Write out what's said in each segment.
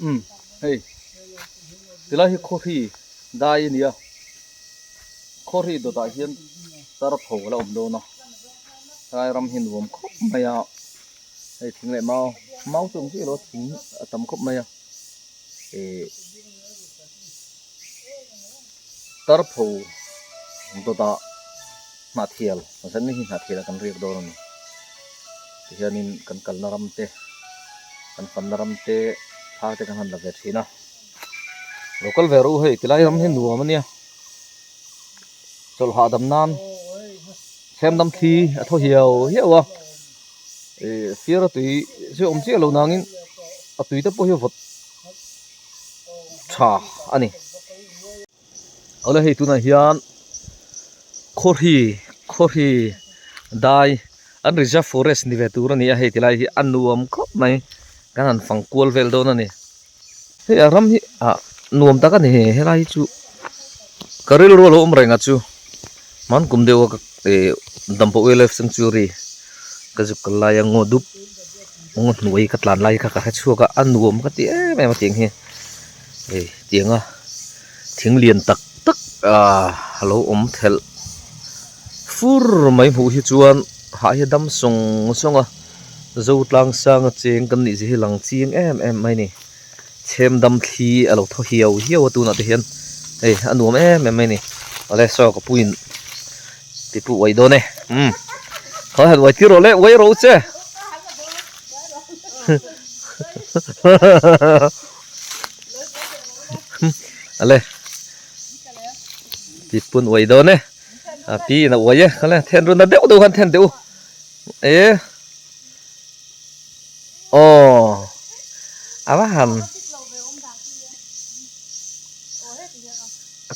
Umm hei tilai hi khawhri dai a nia khawhri dawtah hian tar pho a la awm dawn a helai ram hi nuam khawp mai a hei thing leh mau mau chu awm chiah lo a thing a tam khawp mai a ihh tar pho dawtah hnahthial zan hi hnahthial ah kan riak dawn a ni tihianin kan kalna ram te kan fanna ram te thla te kan han la ve thin a lo kal ve rawh u hei tilai ram hi nuam a nia chawlh hahdam nan chhem dam thli a thaw hiau hiau a ih sir a tui chu awm chiah lo nangin a tui te pawh hi a vawt tha a ni. Awle hei tunah hian khawhri khawhri dai an reserve forest ni ve tur a ni a hei tilai hi a nuam khawp mai kan han fang kual vel dawn a ni hei a ram hi ah nuam tak a ni helai hi chu ka rilru a lo awm reng a chu hman kum deuh a ka ih Dampa Wildlife Sanctuary ka zuk kal lai a ngaw dup ngaw hnuai ka tlan lai kha ka hre chhuak a a nuam ka ti em em a tiang hi. Hei tianga thing lian tak tak ah a lo awm thelh fur mai hmuh hi chuan hah hi a dam sawng sawng a zo tlang sang a cheng kan nih zia hi lang chiang em em mai a ni chhem dam thli a lo thaw hiau hiau a tunah te hian hei a nuam em em mai a ni awle saw ka puiin ti pu uai dawn e umm khaw han uai tir rawh le uai rawh u che. Ale ti pun uai dawn e a pi in a uai e khale then run na deuh deuh khan then teh u e aw a va han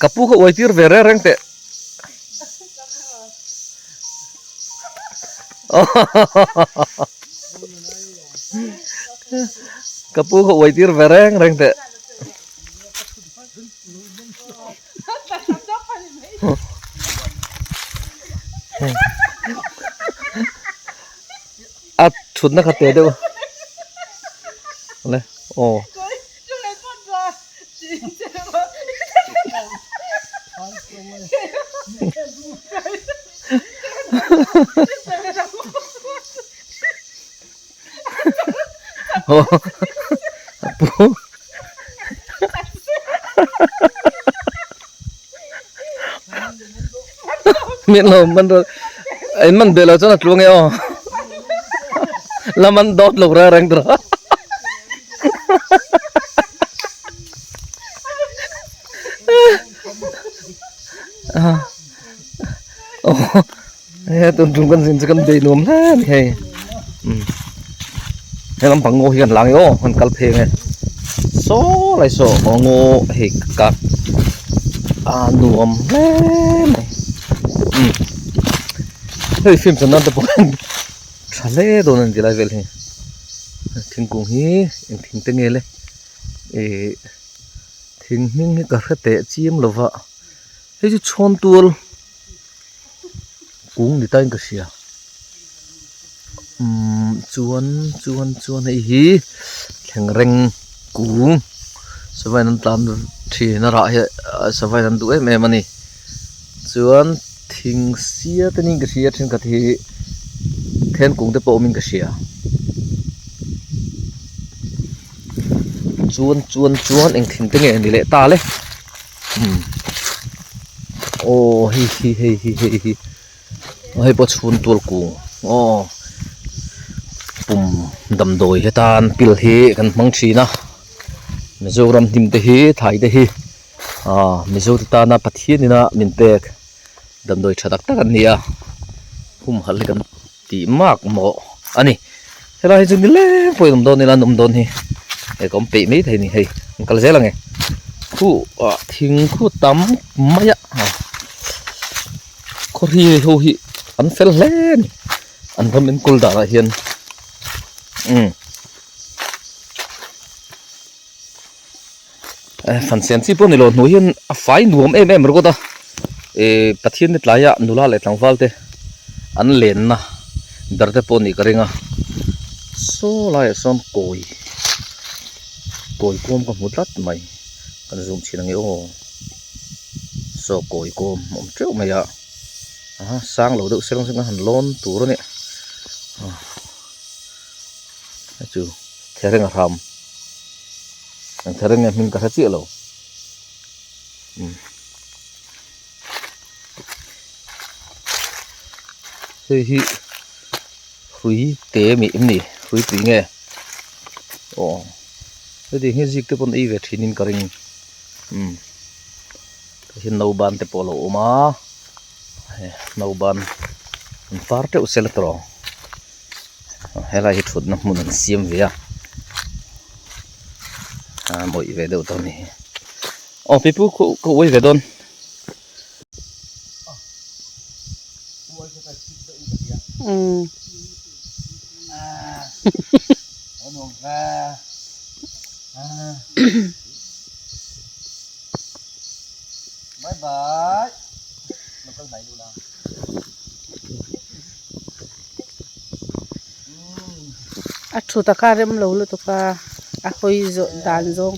ka pu kha uai tir ve reng reng teh Ka pu kha uai tir ve reng reng teh. A thutna kha te deuh. Le aw. Mian lo man ro in man be lo chuan a tluang e aw la man dawt lo reng reng tawh He tun tum kan zin chu kan bei nuam hle a ni hei umm he lampang ngaw hi kan lang e aw kan kal pheng e saw lai saw aw ngaw hei kak a nuam hle mai umm hei film chan nan te pawh hian tha hle dawn a ni tilai vel hi thingkung hi eng thing te nge le ih thing hming hi ka hre teh chiam lova hei chu chhawn tual. Kung ni tain ka hria umm chuan chuan chuan hei hi thleng reng kung sava in an tlan thin a rah hi sava in an duh em em a ni chuan thing sia te niin ka hria thenkhat hi then kung te pawh awmin ka hria chuan chuan chuan eng thing te nge ni leh ta le. Aw hei hi hei hi hei hi hei pawh chhun tual kung aw pum damdawi hetan pil hi kan hmang thin a Mizoram hnim te hi thai te hi ah Mizo te tana Pathian ina min pek damdawi tha tak tak an ni a humhalh hi kan tih mak mawh a ni helai hi chu nileng pawhin awm dawn ila an awm dawn hi hei ka awm peih mai thei a ni hei an kal zel ang e khu ah thing khu tam mai a khawhri ho hi an fel hle a ni an ram enkawl danah hian umm fan siam chi pawh a ni lo hnuai hian a fai nuam em em ringawt a ih Pathian te tlaiah nula leh tlangval te an lenna ber te pawh a nih ka ring a saw laiah sawn kawi Kawi kawm ka hmu tlat mai kan zoom chhin ange aw saw kawi kawm a awm teuh mai a aha sang lo deuh se kan han lawn tur a ni hei chu thereng a hram eng thereng nge hming ka hre chiah lo umm hei hi. Hrui te mi em ni hrui tui nge aw heti hi zik te pawn ei ve thin in ka ring umm tah hian no ban te pawh a lo awm a no ban an par teuh sela tawh helai hi thutna hmun an siam ve a a mawih ve deuh tawh a ni aw pipu khu ka uai ve dawn. A thut a kha rem lo lutuk a a hawi zawh dan zawng.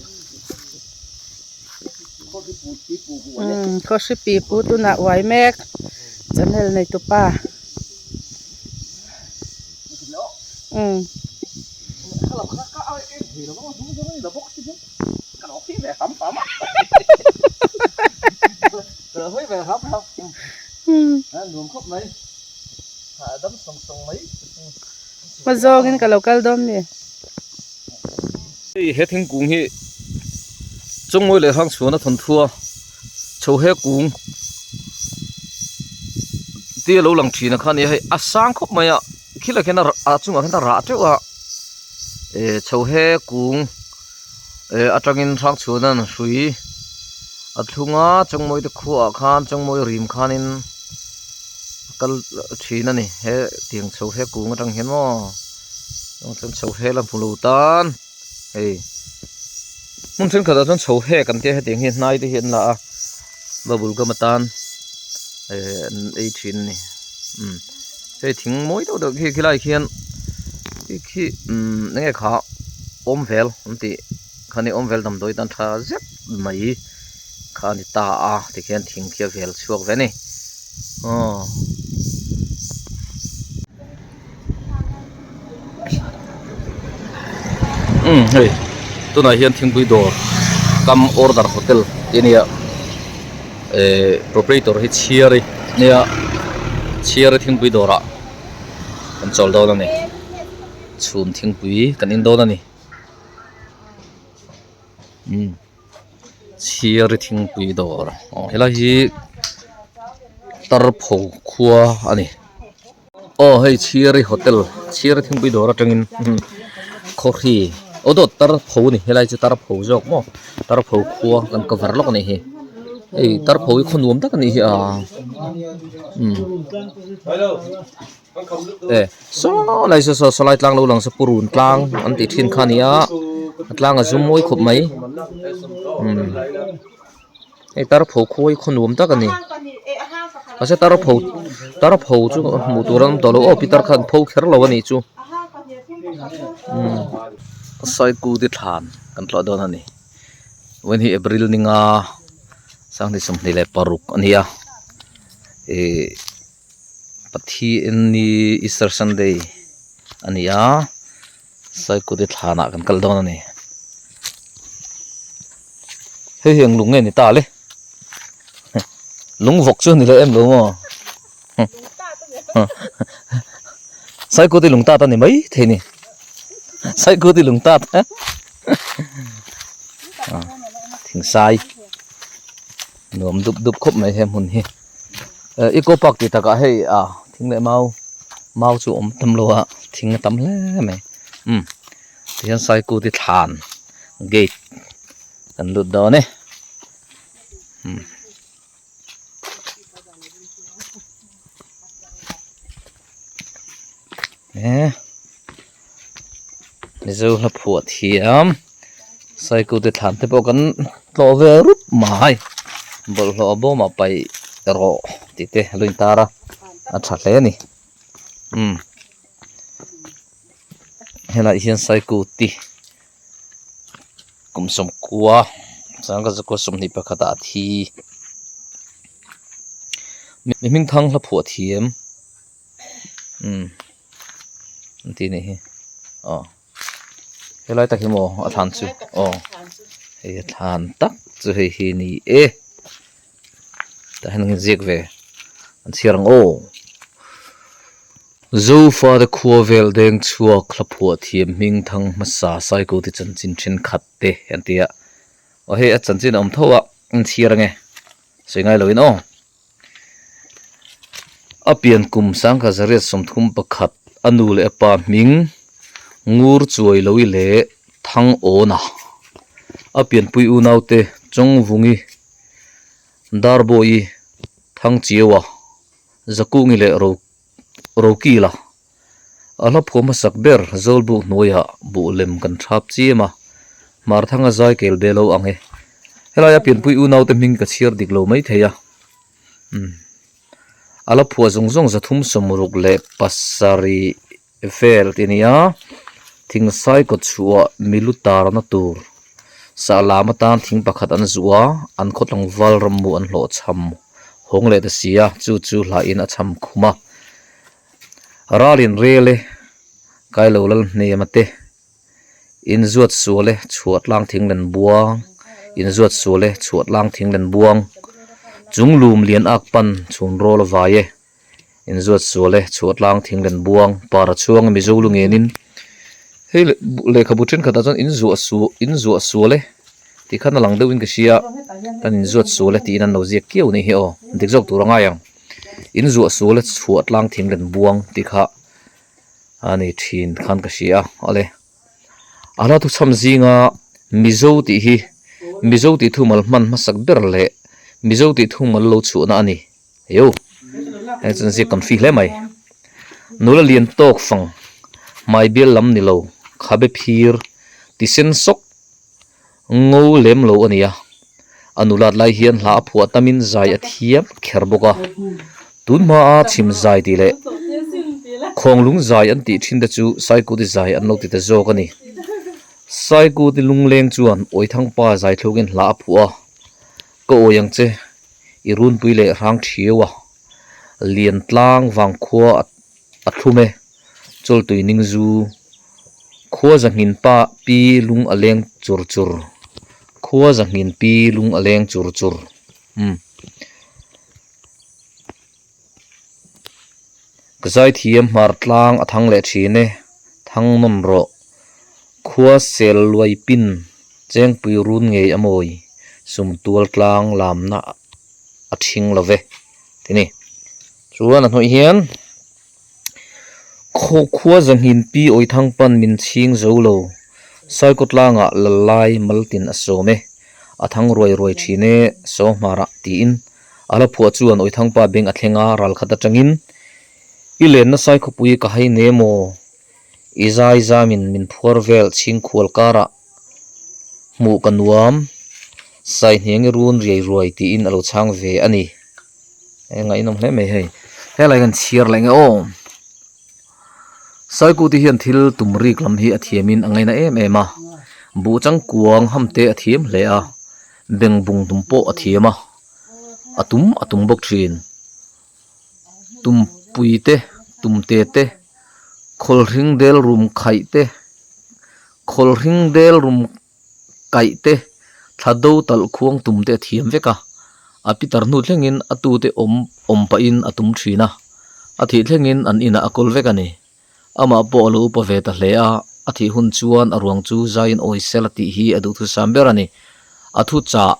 Umm khawhri pi pu tunah uai mek channel nei tu pa umm. Hma zawngin ka lo kal dawn mi. Hei he thingkung hi Chawngmawi leh Hrangchhuana thawnthu a chho he kung te a lo lang thin a kha nia hei a sang khawp mai a khilai khian a chungah khian a rah teuh a eh chho he kung eh atangin Hrangchhuana'n hrui a thlung a Chawngmawi te khuaah khan Chawngmawi rim khanin a kal thin a ni he tiang chho he kung atang hian maw. Chuan chuan chho hel a hmu lo tan hei hmun thenkhat ah chuan chho hek an tia hetiang hi hnai te hi an la a bubble gum atan eh an ei thin a ni umm hei thing mawi deuh deuh khi khilai khian khi khi umm eng nge kha awm vel an tih kha ni awm vel damdawi tan tha zet mai kha a ni ta a tikhian thing khi a vel chhuak ve a ni aw. Umm hei tunah hian thingpui dawr kam order hotel tih a ni a ehh proprietor hi chhiar i nia chhiar i thingpui dawrah kan chawl dawn a ni chhum thingpui kan in dawn a ni umm. Chhiar thingpui dawr aw helai hi Tarpho khua a ni aw hei Chhiari hotel Chhiari thingpui dawr atangin khawhri aw dawt Tarpho a ni helai chu Tarpho zawk maw Tarpho khua kan cover lawk a nih hi hei Tarpho hi khaw nuam tak a nih hi a umm. E saw lai saw saw sawlai tlang lo lang saw purun tlang an tih thin kha a ni a a tlang a zum mawi khawp mai umm hei tarpho khawi khaw nuam tak a ni mahse tarpho tarpho chu hmuh tur an awm tawh lo aw pitar khan pho kher lo a nih chu umm saikudi thlan kan tlawh dawn a ni vawiin hi april ninga sanghnih 26 a ni a ihh. Pathian ni Easter Sunday a ni a Saikudi thlanah kan kal dawn a ni hei hi eng lung nge ni ta le lung vawk chu a ni leh em lo maw Saikudi lung tat a ni mai thei ni Saikudi lung tat thingsai nuam dup dup khawp mai he hmun hi. Eco park tih takah hei ah thing leh mau mau chu awm tam lo a thing a tam hle mai umm tihian saikuti thlan gate kan lut dawn e umm. E Mizo hla phuah thiam Saikute thlan te pawh kan tlawh ve rup mai bawlhhlawh bawmah paih rawh tih te a lo intar a a tha hle a ni umm helaiah hian Saikuti. kum sawmkua sangkhat zakua sawmhnih pakhatah a thi mi hming thang hla phuah thiam umm an tih anih hi aw helai tak hi maw a thlan chu aw hei a thlan tak chu hei hi a ni e tah hian an inziak ve an chhiar ang aw. Zofate khua vel deng chhuak hla phuah thiam hming thang hmasa Saikoti chanchin thenkhat te an ti a, aw hei a chanchin a awm tho a, an chhiar ange sawi ngai loin aw. A pian kum sangkhat zariat sawmthum pakhat a nu leh a pa hming Ngur Chuai Loui leh Thang Awna a pianpui unaute Chawngvungi Darbawi Thangchiaua Zakungi leh Ro Rokila a hla phuah hmasak ber Zawlbuk hnuaiah buh lem kan thap chiam a, Hmarthanga zai kel be lo ang e. Helaia pianpui unaute hming ka chhiar dik lo mai thei a, umm a la phuah zawng zawng zathum sawmruk leh pasarih vel tih a ni a, thingsai kawt chhuah milu tarna tur sah lam atan thing pakhat an zuh a, an khaw tlangval rammu an hlawhchham hawng leh ta si a, chu chu hlahin a chham khum a. Ralin rel e, Kailo lal hnem a te, inzuat sual e chhuah tlang thing len buang, inzuat sual e chhuah tlang thing len buang, chung lum lian ak pan chhun rawl a vai e. Inzuat sual e, chhuah tlang thing len buang, para chhuang a Mizo lu ngenin hei lehkhabu thenkhatah chuan inzuah su inzuah sual e tih khan a lang deuhin ka hria kan inzuat sual e tiin an lo ziak kiau anih hi aw dik zawk tur a ngai ang inzuah sual e chhuah tlang thing len buang tih kha a ni thin khan ka hria a awle a hla thuchham zinga Mizo tih hi Mizo tih thumal hman hmasak ber leh Mizo tih thumal lo chhuahna a ni. Io heng chuan ziak kan fi hle mai nula lian tawk fang hmai bial lam ni lo khabe phir ti sen sawk ngo lem lo a ni a a nulat lai hian hla a phuah tamin zai a thiam kher bawk a tun hmaa chhim zai tih leh khawnglung zai an tih thin te chu saikuti zai an lo ti ta zawk a ni saikuti lungleng chuan awithangpa zai thlukin hla a phuah a ka awi ang che. I runpui leh hrang thiau a, lian tlang vang khua a thlum e, chawltui ning zu, khua zahngin pa pi lung a leng chur chur, khua zahngin pi lung a leng chur chur umm. Ka zaithiam hmar tlang a thang leh thin e, thang nawn rawh. Khua sel luai pin chengpui run ngei a mawi, sum tual tlang lamna a thing lo ve ti ni. Chuan a hnawih hian khaw khua zahngin pi awithang pan min chhing zo lo, Saikaw tlangah lal lai maltin a sawm e, a thang ruai ruai thin e, Sawhmarah tiin A la phuah chuan Awithangpa beng a thleng a, ral khat atangin, I lenna Saikhawpui ka hai ne maw? I zai zamin min phuar vel chhingkhual karah hmuh ka nuam, Saihniang i run riai ruai tiin a lo chhang ve a ni. Eng ngaihnawm hle mai hei. Helai kan chhiar leh nge aw. Saikuti hian thil tum rik lam hi a thiamin a ngaina em em a, buh changkuang ham te a thiam hle a, beng bung tum pawh a thiam a, a tum a tum bawk thin. Tumpui te, tumte te, khawlhring del rum khaih te, khawlhring del rum kaih te, thla do talh khuang tum te a thiam vek a, a pitar hnu thlengin a tute awm awm pahin a tum thin a, a thih thlengin an inah a kawl vek a ni. Amah pawh a lo upa ve ta hle a, a thih hun chuan a ruang chu zaiin awi sel a tih hi a duhthusam ber a ni. A thu chah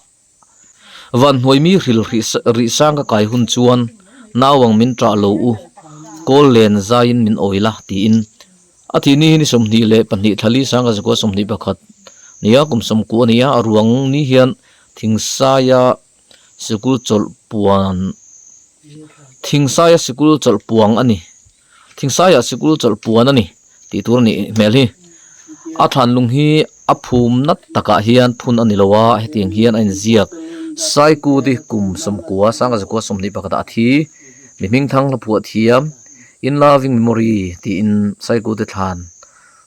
Van hnuai mi hril rih sang ka kai hun chuan nauang min ṭah lo u, kawl len zaiin min awi la tiin a thih ni hi ni 22 thlali sangha zakua 21 nia kum sawmku a ni a, a ruang ni hian thingsaia sikul chawlh puan thingsaia sikul chawlh puang a ni. Thingsaiah sikul chawlh puan a ni tih tur a nih hmel hi. A thlanlung hi a phum nat takah hian phun a ni lo a, hetiang hian a inziak. Saikuti kum sawmkua sangha zakua sawmhnih pakhatah a thi. Mi hmingthang hla phuah thiam In Loving Memory tiin Saikuti thlan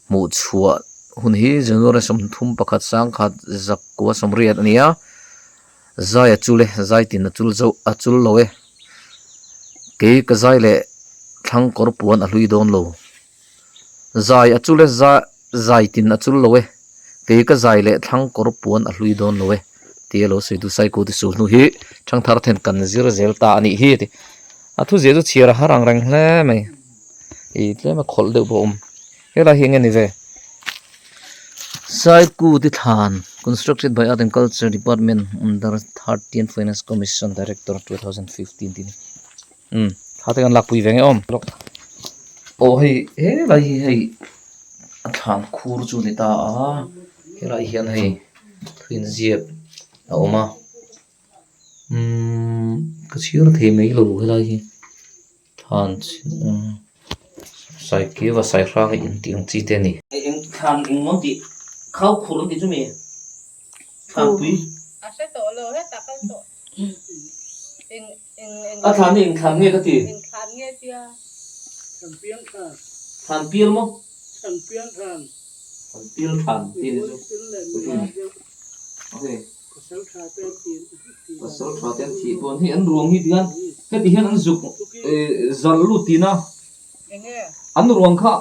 hmuh chhuah. hun hi January 31 1980 a ni a zai a chul e zai tin a chul zo a chul lo e kei ka zai leh thlang kawr puan a hlui dawn lo zai a chul e za zai tin a chul lo e kei ka zai leh thlang kawr puan a hlui dawn lo e tih a lo sawi tu Saiko ti sul hnu hi thangthar then kan zir zel ta a nih hi a ti a thu zia chu chhiar a har ang reng hle mai ih tlem a khawlh deuh pawh a awm helai hi eng nge ni ve Saiko ti thlan constructed by art and culture department under thirteen finance commission director 2015 tih a ni umm thla te kan lakpui ve nge awm aw hei helai hi hei a thlan khur chu a ni ta a helai hian hei thu inziak a awm a umm ka chhiar thei mai lo helai hi thlan saikiva saihrang in tih ang chi te a ni. Eng thlan eng maw tih khau khur an tih chu mi thlan pui. A hre tawh lo hetah kal tawh eng eng eng A thlan hi eng thlan nge ka ti? Eng thlan nge tia? Thlan pial thlan. Thlan pial maw? Thlan pial thlan. Thlan pial thlan tih a ni chu. Okay. Pasal tha te an tih Pasal tha te an thih dawn hei an ruang hi tihian heti hian an zuk zal lut tihna an ruang kha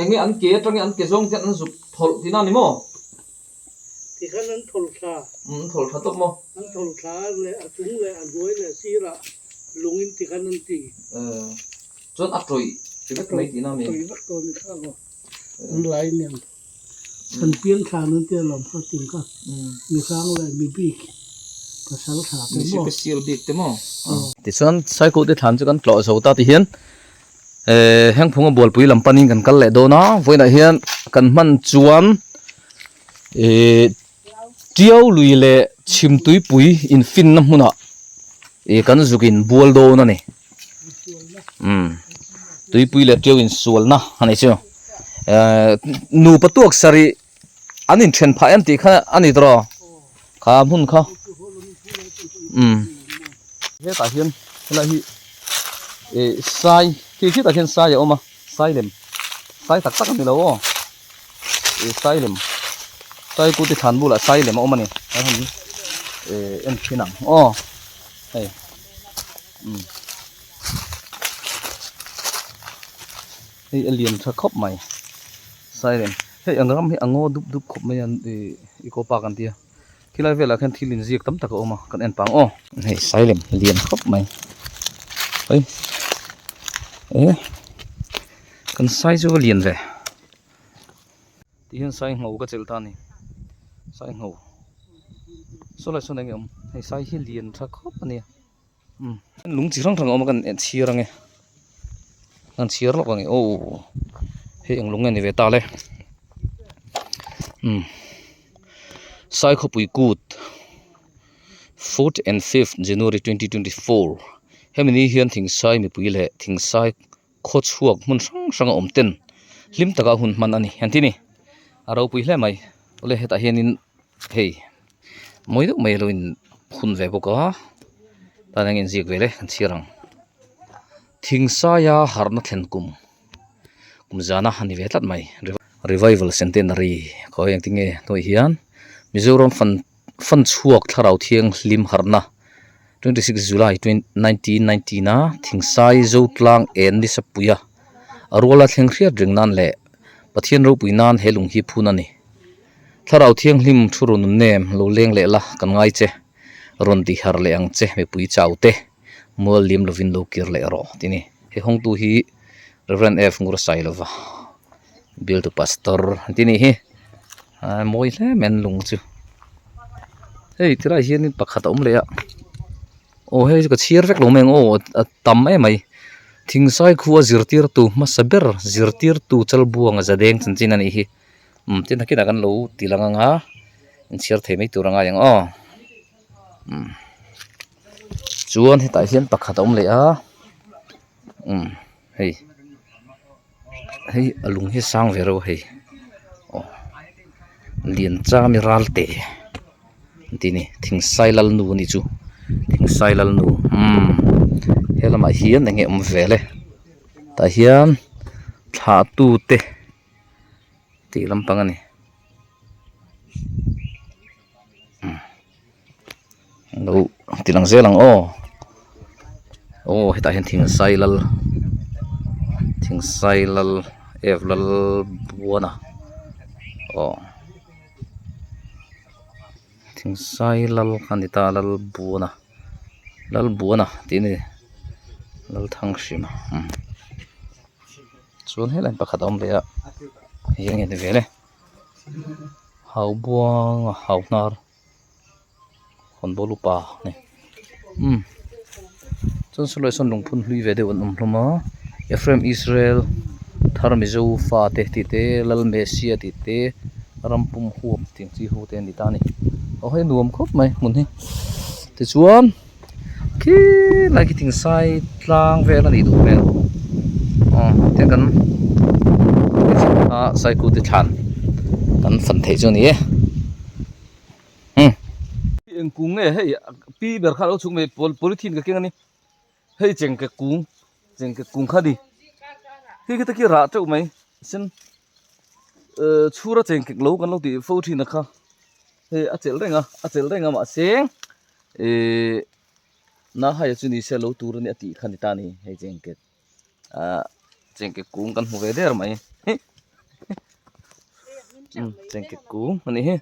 enge an ke atangin an ke zawng te an zuk thawlh tihna a ni maw? Tikhan an thawlh thla. An thawlh thla tawp maw? An thawlh thla leh a chung leh a hnuai leh sirah lungin tikhan an ti. Chuan a tawih vek mai tihna a ni. A tawih vek tawh a ni kha aw. An lai nen. Kan piang thlan an tia lawm kha ting kha mi hrang leh mi bik pasal tha te maw. Mi special bik te maw. Tichuan Saikut te thlan chu kan tlawh zo ta ti hian Hengphunga bualpui lam panin kan kal leh dawn a, vawiinah hian kan hman chuan ih Tiau lui leh Chhimtuipui infinna hmunah ih kan zuk in bual dawn a ni. Umm tuipui leh Tiau insualna a ni chu. Ehh nupa tuak sarih an inthen phah em tih kha a ni tawh kha hmun kha. Umm hetah hian helai hi ih sai khi khitah khian sai a awm a sai lem sai tak tak a ni lo aw ih sai lem sai kute thlan bulah sai lem a awm a ni ih en thin ang aw hei umm hei a lian tha khawp mai sai lem hei ang ram hi a ngaw dup dup khawp mai a ih eco park an tia. Khilai velah khian thil inziak tam tak a awm a kan en pang aw. Hei sailem lian khawp mai hei eh kan sai chu a lian ve ti hian sai ngho ka chelh ta a ni sai ngho saw lai sawn eng nge awm hei sai hi lian tha khawp a nia umm lung chi hrang hrang a awm a kan en chhiar ang e kan chhiar lawk ang e aw hei eng lung nge ni ve ta le umm Saikhawpui kut fourth and fifth January 2024 hemi ni hian thingsai mipui leh thingsai khawchhuak hmun hrang hrang a awm ten hlim taka hun hman a ni an ti ni a ropui hle mai awle hetah hianin hei mawi deuh mai alo in hun ve bawk a tan eng inziak ve le kan chhiar ang thingsaia harhna thlen kum kum zana a ni ve tlat mai revival centenary khawi engtin nge hnuai hian Mizoram fan fan chhuak thlarau thianghlim harhna 26 July 1919 a Thingsai Zotlang en Nisapuia a ruala thleng hriat reng nan leh Pathian ropui nan he lung hi phun a ni. Thlarau thianghlim thu rawn nun nem lo leng leh la kan ngai che rawn ti har leh ang che mipui chau te mual liam lovin lo kir leh rawh tih a ni. He hawngtu hi Rev F Ngursailova bialtu pastor an ti a nih hi. A mawi hle mai an lung chu hei tilai hianin pakhat a awm leh a aw hei chu ka chhiar vek lo mai ang aw a tam em mai thingsai khua zirtirtu hmasa ber zirtirtu chalbuanga zadeng chanchin a nih hi umm tin nakinah kan lo ti lang ang a inchhiar thei mai tur a ngai ang aw umm chuan hetah hian pakhat a awm leh a umm hei. Hei a lung hi a sang ve reuh a hei aw Lianchami Ralte an tih a ni Thingsai Lalnu a nih chu Thingsai Lalnu umm he lamah hian eng nge awm vel e tah hian thlah tute. Tih lampang a ni lo ti lang zel ang aw aw hetah hian thingsai lal thingsai lal f lal buana aw thingsai lal kha a ni ta lal buana lal buana tih a ni lalthanghrima umm. Chuan helai pakhat a awm leh a hei eng nge ni vel e hau buanga hau hnar khawnbawl upa a ni umm chuan sawlai sawn lungphun hlui ve deuh an awm hlawm a Ephraim Israel thar mizo fate tih te Lalmesia tih te rampum huap tih ang chi ho te a ni ta a ni aw hei nuam khawp mai hmun hi tichuan. Khi lai khi thingsai tlang vel a nih duh hmel aw tiang kan a cycle te thlan kan fan theih chu a ni e umm. Eng kung nge hei pi ber kha a lo chhuk mai polythene ka keng a ni hei chengke kung chengke kung kha a ni hei khi te khi rah teuh mai sen ehh chhura chengkek lo kan lo tih fo thin a kha hei a chelh reng a a chelh reng a mahse. Ihh na hai chu ni se lo tur a ni a tih kha ni ta a ni hei chengket ahh chengket kung kan hmu ve der mai umm chengket kung a nih hi.